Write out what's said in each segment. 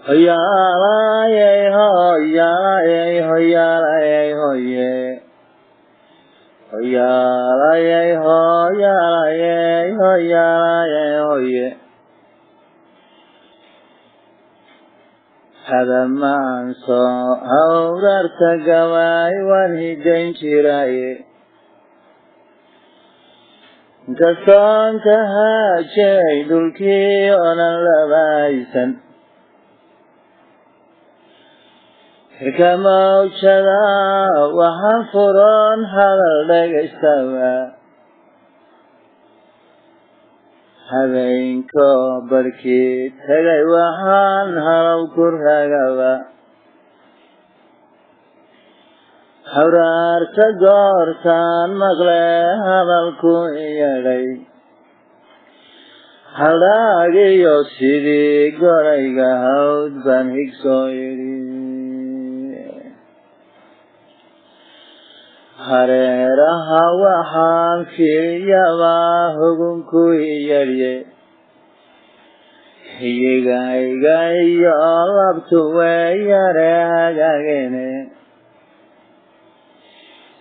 Hoyaalayey hoyaalayey hoyaalayey hoye, hoyaalayey hoyaalayey hoyaalayey hoye. Hadamaanso hawrarta gawaay waan hidayn jiraaye, inkastoon ka haajay dhulkii oonan labaysan. Hirka mawjada waxaan furoon hadal dhagaystaba, habeenko barkii tagay waxaan halow ku ragaba. Hawraarta goortaan maqle hadalku yeedhay, haldhaagiyo sidii gorayga hawd baan higsoo yidhi. Hareeraha waxaan fiiriyabaa hugunku yeedhye, hiyigayga iyo labtu way yare hagaagene,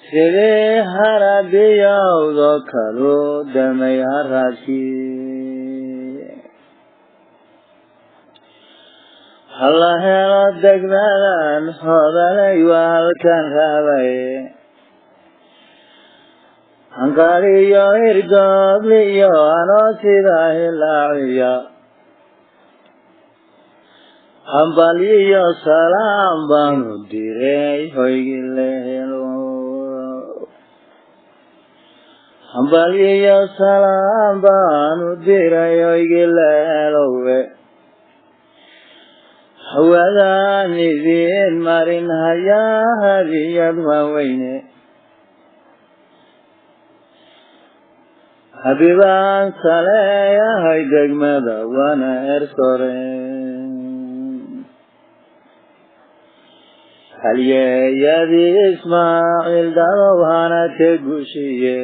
sidii harabiyowdo kalu damay haraadkii. Hala helo degmadan hodalay waa halkan rabay, anqariyo irgoobliyo anoo sidaa hilaaciya. Hambalyiyo salaam baanu diray hoygii la helo, hambalyiyo salaam baanu diray hoygii la helowe. Hawadaan idiin marin hayaa hadiyad waaweyne, habibaan saleeyahay degmada waana ersore. Halyeeyadii Ismaaciil dhalow hana ka gushiye,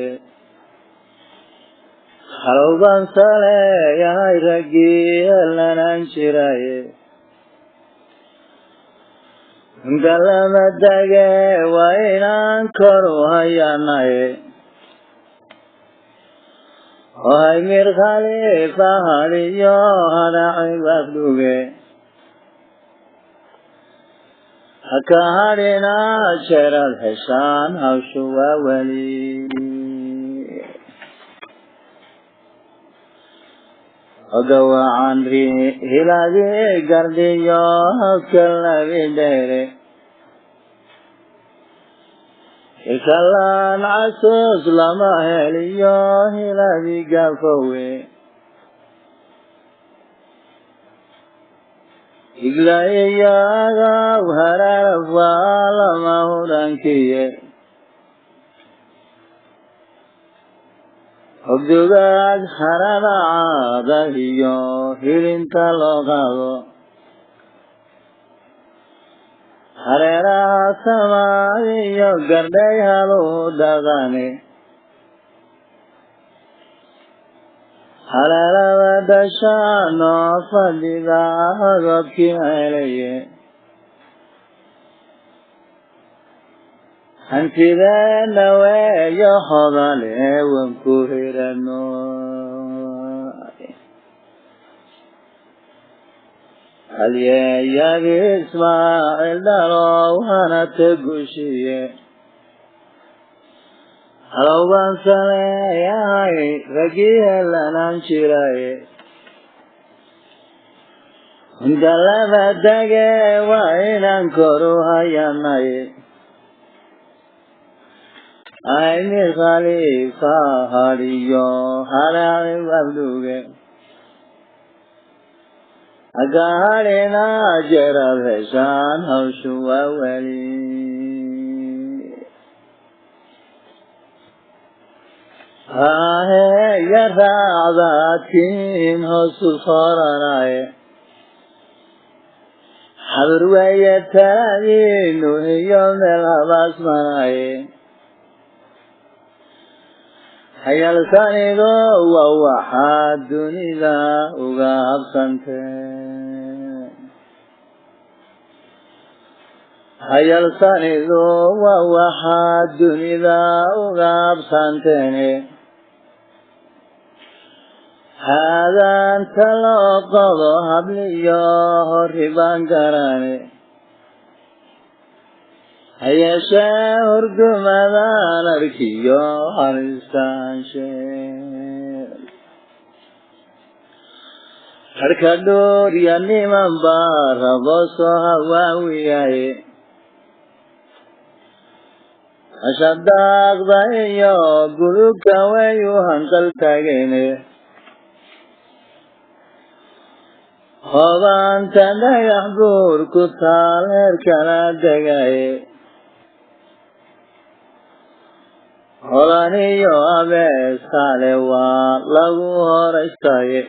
halow baan saleeyahay raggii helanaan jiraye. Galama dage waa inaan kor u hayanaye, ohay mir khaliifa hadiyo hadaci wafduge. Haka hadhina jeerad heshaan hawshu waa weli. Ogawacan hiladii gardhiyo hawska labi dheere, ilkalaan casuus lama heliyo hiladii gaafowe. Igla iyo agaw hararaf waa lama hurankiye, hogdugaag harada caada iyo hilinta loo qaado. Hareeraha samaad iyo gardhay haluhu dhaqane, haleelada dhashaanoo fadhida godobkii helaye. Hantideena weeyo hodale wan ku hirano. Halyeeyadii Ismaaciil dhalow hana ta gushiye, halow baan saleeyahay raggii helanaan jiraye. Hundalaba dage waa inaan koru hayanaye, aymi khaliifa hadiyo haraci wabduge. Agahadhina jeerad heshaan hawshu waa weli. Haheeya raacdaadkiin hoosu sooranaye, xabir weeye taladiinu iyo meel habaasmanaye. Hayalsanidu waa waxaad dunida uga habsanteen. Hayalsanidu waa waxaad dunida uga absanteene, haadaanta loo qodo habliyo horribaan garane. Hayeeshee hurgumadaan arkiyo halisaanshe, harka dhuurya niman baa rabo soo hawaawiyaye, ashadaaqda iyo gulubka wayu hanqal taagene. Hobaanta dhagax buur ku taal heer kala degaye, holaniyo abeesale waa lagu horaystaye.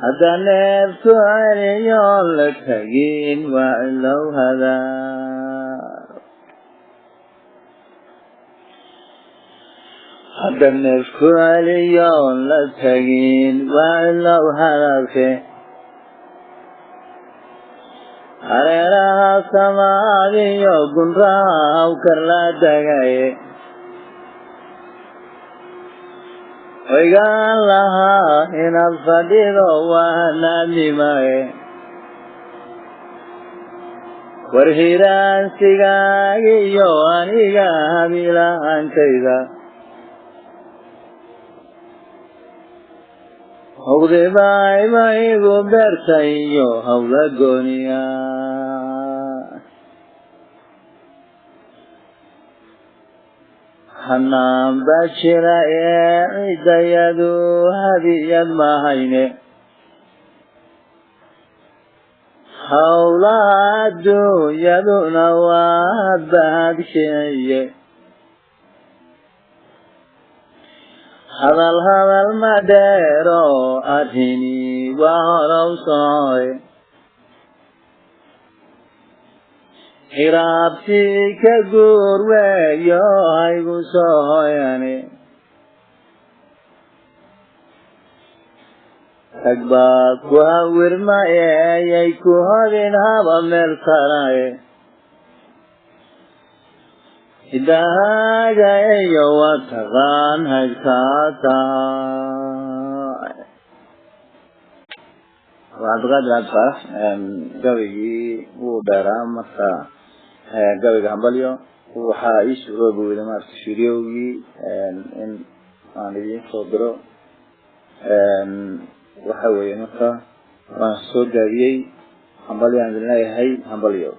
Hadda neefku celiyo la tagin waa cilow hadaar, hadda neefku celiyo la tagin waa cilow hadaarke. Hareeraha samaadiyo gunraha hawkar la degaye, oygaan lahaa inaad fadhido waa naadnimaye. War hiraansigaagiyo aniga habilahantayda hogdibayba igu beerta iyo hawla gooniya. Hanaan baa jira ee ciddayadu hadiyad mahayne, howlaha adduunyaduna waa hadbahadkeeye. Hadal hadal ma dheero, arrini waa horow socoy. Xiraabsi ka guur weeyo haygu soo hoyane, rag baa ku hawirmaye yay ku hodin haba meel saraye. Hidahaaga iyo waa taqaan haybtaa tahay. Waa Cabdiqaadir Cabdi Faarax. Gabaygii wuu dheeraa, marka gabayga hambalyo waxaa ii suuroobi weyday maarata fideogii in aan idiin soo diro. Waxa weeye marka waan soo gaabiyey. Hambalyo aan idin leeyahay, hambalyo.